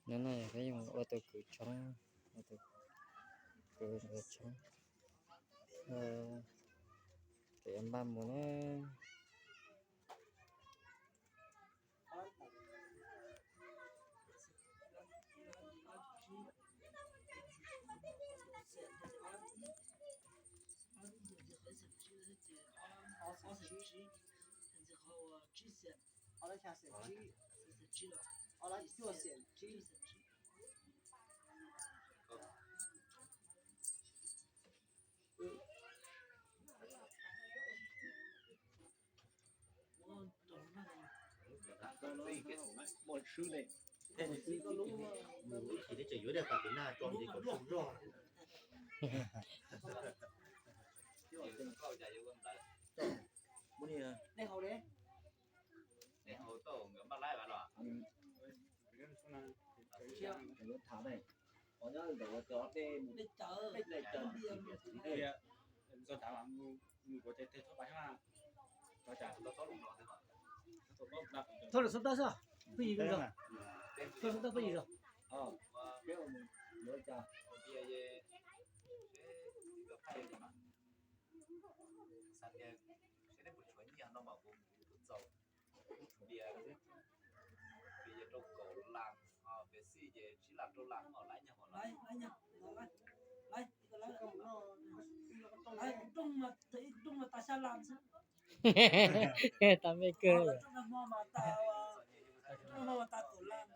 No no yog peb yuav ua tus kwv tshoob, ua tus kwv tshoob, tus yuav npaj mus na. Muaj swb ne, mus ib chim tseem yuav diaj tas tiv naj tso nti kom swb zog. Muab ni, nej haus tau nkawd npaj laib vas los? Tham ne, qhov nyob ntawm ua cov dej, dej cawv, thauj lawm xub tab xwb, pheej yig zog, thauj xub tab pheej yig zog. Peb ua mus yuav cas? Xav tias seb neb puas tshuav nyiaj no mas kuv mus kuv txaus. Npias, npias yog rau kaum las, npias xij ces tsib las rau las, laib nyag, laib nyag, laib, laib, rooj mas tas xya las xwb. Tas me kawg. Rooj no mas tas, rooj no mas tas kaum las.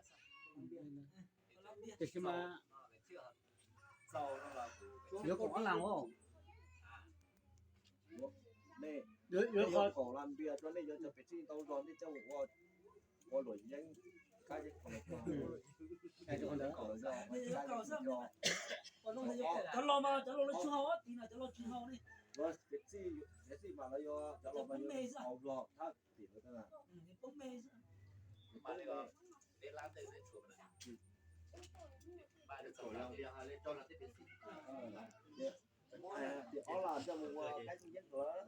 Tiam sis mas yuav kaum ob las os. Yuav kaum las npias rau nej yuav cov pem txij ntau zog nej coj mus ua, ua luam yeeb, kab yeeb, cov los mas cov los lawv tsis haus, tim no cov los tsis haus ne. Pem txij, pem txij mas lawv yuav, cov los mas yuav haus zog thab tim lawv. Tias ob las coj mus ua kab yeeb lawm.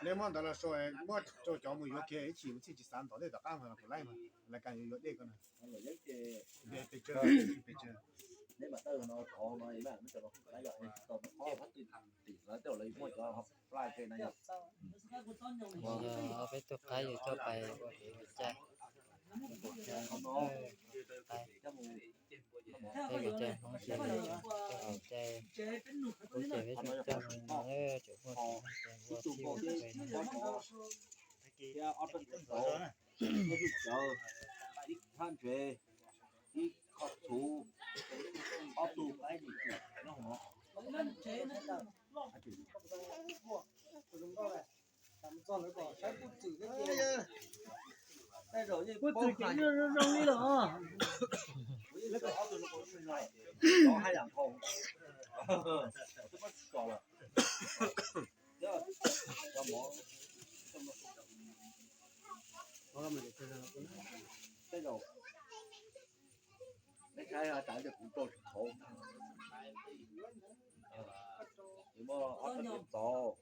Neb muab ntawd los sau, muab rau cov mus yuav kiag ib chim mus txij tsis xav ntov dej tom qab mas kuv laij mas lawv kas yuav yuav dej ko na. Pes tsawg, pes tsawg. Yog ob peb tug qaib yus coj pais ua kev ua cai, peb ua cai Hmoob ces coj haus cai, kuv ces peb coj coj no, tseem muaj tus Hmoob ces ua txhij ua qe no. Ib hwj cawv, ib thaj ntsev, ib qho txhuv, ob tug qaib nim txwm no. Puag txwm ces zoo zoo li los. Haj yam nqhau. Tej zaum nej saib tas kuv rau tsis thaum. Muaj ob tug txauv,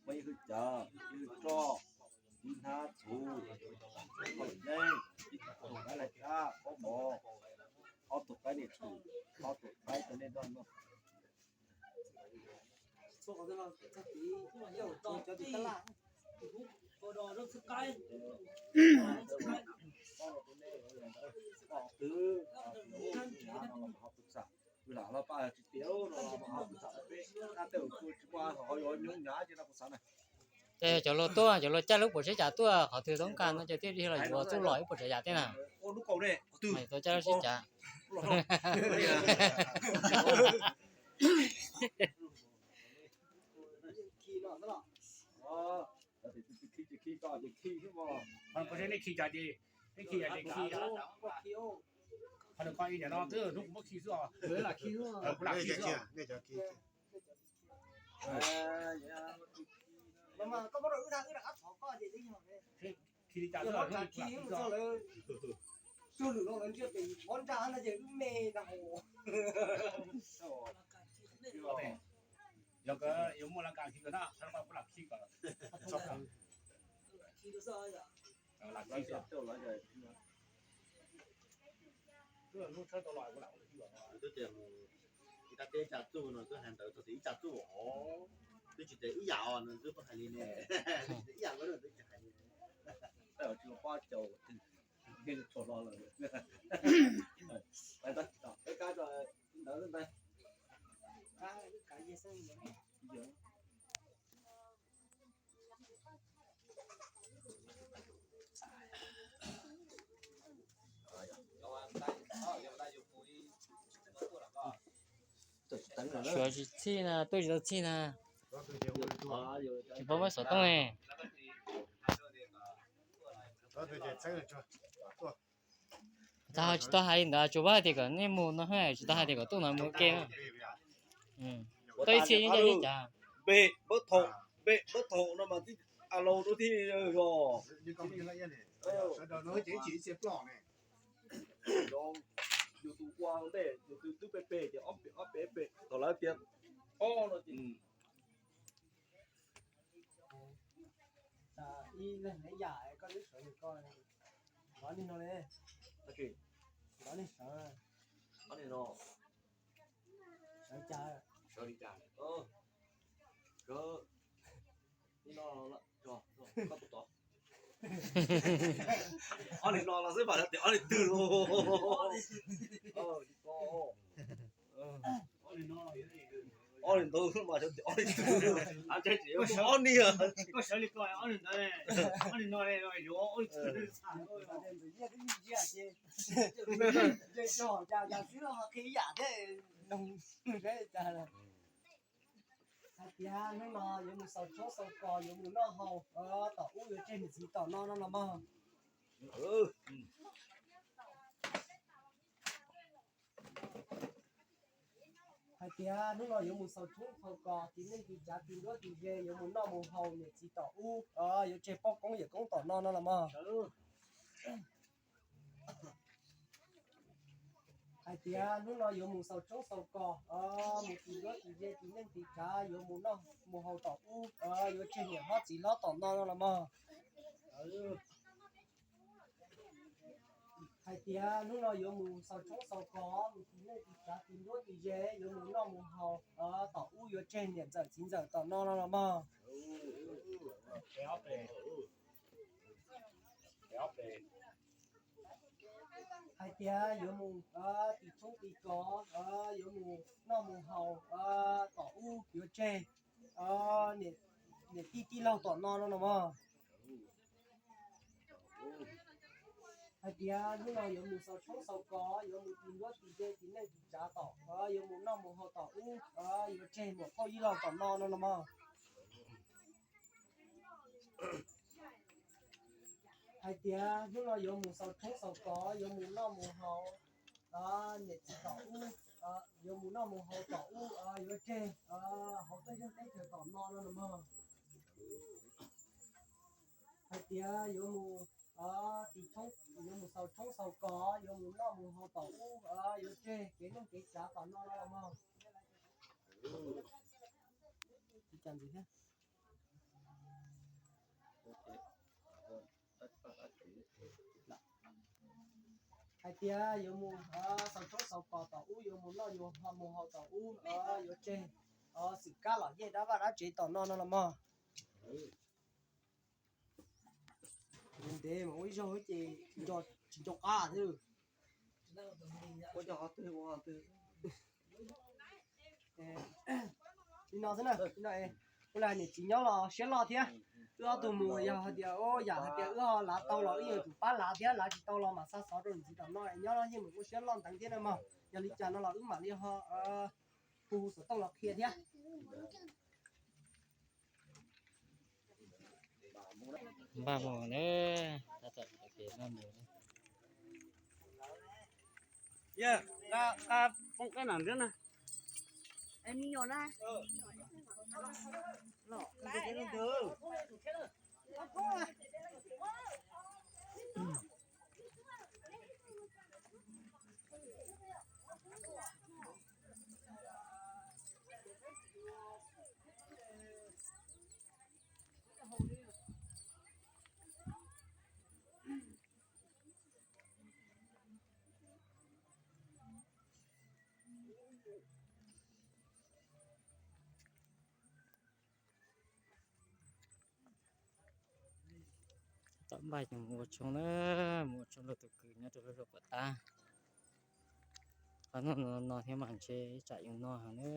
muaj ib hwj cawv, ib hwj roj, ib hnab txhuv, ib qho yeeb, ib tug qaib laj kab, kaub mov, ob tug qaib nim txwm, ob tug qaib rau nej noj. Ces cov luag tuaj, cov luag caij lub puas tsav yam tuaj qhov twg toob kas no ces thiaj li los yuav txuj lom ib puas tsav yam tej na. Mas tau caij lub sib cav. Qhov no koj ib yam no twb hnub kuv muab khi xwb os. Kuv lam khi xwb. Khi li cas xwb los hnub kuv lam khi xwb. Cuag lwm no lawv ntsia pem mob nrag no ces wb me ntag hos. Yog kawg yuav muaj laj kas khi kawg na, kuv lam khi kom. Twb tias mus ib rab teb ib tsa txuj no twb hais ntawd txog tias ib tsa txuj os, twb tsis tias ib yam os no twb hais li ne, ib yam twb tsis hais li. Tsis los pab caum, tsuas los lawm. Ntawd ntawd. Suav tsis txhij na, tuaj tsis tau txhij na. Tsis paub muab xov tooj ne. Tag tsis tau hais li ntawd, tsuas pab hais tias kom nej mus no, tsis tau hais tias kom tuaj no mus ua ke na. Tuaj ib txhia yeej cas yeej cas. Npe, npe, npe thaum no mas tij a lau rau tij os. Sawv daws no ces ib txhia ploj ne. Yus tus ua ntej yus tus twb pe pe ces ob pem ob pem pem thaum lawv tias ob no ces ib leeg neb yam koj twb sawv nws koj, nov li no li, nov li sawv, nov li no, sawv cas, sawv li cas, sawv li no, koj tus tod. Ob li no los xwb mas tias ob li twg los. Ob li ntawd mas tias ob li twg, ob niag. Koj sawv li ko ob li ntawd, ob li no yuav ob li twg. Hais tias hnub no yuav mus xaus tshoob xaus kos, yuav mus noj haus, tom ub yuav tseg niam txiv tom no no los mog. Hais tias hnub no yuav mus xaus tshoob xaus kos, tiv neej tiv tsav, tiv nruab tiv ze, yuav mus noj mus haus niam txiv tom ub, yuav tseg poj koob yawm koob tom no no los mog. Hais tias hnub no yuav mus xaus tshoob xaus kos, mus tiv nruab tiv ze, tiv neej tiv tsav, yuav mus noj mus haus tom ub, yuav tseg niam hlob txiv hlob tom no no los mog. Hais tias hnub no yuav mus xaus tshoob xaus kos, mus tiv neej tiv tsav, tiv nruab tiv ze, yuav mus noj mus haus tom ub, yuav tseg niam ntxawm txiv ntxawm tom no no los mog. Hais tias yuav mus tiv tshoob tiv kos, yuav mus noj mus haus tom ub, yuav tseg niam tij tij laug tom no no los mog. Hais tias hnub no yuav mus xaus tshoob xaus kos, yuav mus tiv nruab tiv ze, tiv neej tiv tsav tom, yuav mus noj mus haus tom ub, yuav tseg muam phauj yij laug tom no no los mog. Hais tias hnub no yuav mus xaus tshoob xaus kos, yuav mus noj mus haus niam txiv tom ub, yuav mus noj mus haus tom ub, yuav tseg hauv teb zeej teb chaws tom no no los mog. Hais tias yuav mus tiv tshoob, yuav mus xaus tshoob xaus kos, yuav mus noj mus haus tom ub, yuav tseg kev neej kev tsav tom no no los mog. Hais tias yuav mus xaus tshoob xaus kos tom ub, yuav mus noj yuav mus haus tom ub, yuav tseg xwm kab lom yej dab vaj dab tsev tom no no los mog. Ntev mas ua ib zaug ces tsis nco qab thiab. Li no xwb na, ua li niam txiv nyob los siab loj thiab. Wb ob tug mus yog hais tias, yam hais tias wb lav tau los wb yuav tsum pab lav thiab, lav tsis tau los mas xa xov rau niam txiv tom no, nyob los yeej mus ua siab loj ntev thiab na mog. Yog li cas no los wb mam li ho hu xov tooj los qhia thiab. Npaj mus na, tab tom npaj mus. Npaj mus ua tshoob na, mus ua tshoob rau tus kwv nyob rau lub zos Pov Tab. Qhov no no thiab mas ntshe ib tsam yuav no heev na.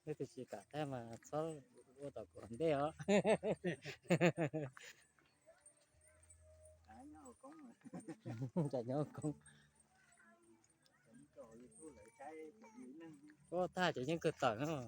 Leej twg tsis kam tag mas txhob ua tom kuv hauv ntej os. Tsam nyob koob. Ua tag ces yeej kawg tawm no.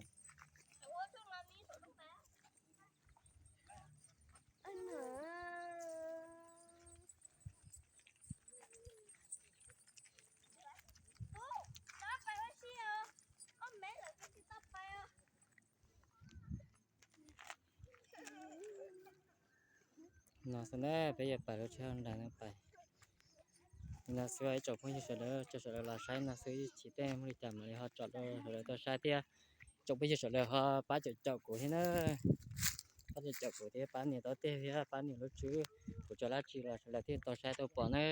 No xwb na, peb yuav pais lub tsheb nrag no pais. No xwb ib tsoom phooj ywg sawv daws, coj sawv daws los saib no xwb, ib chim tej muaj li cas mam li ho tsom rau sawv daws tau saib thiab. Tsoom phooj ywg sawv daws ho pab caum caum kuv thiab na. Pab caum caum kuv thiab, pab nias tau tej thiab pab nias lub tswb, kuv tso dab tsi los sawv daws thiaj tau saib tau pom na.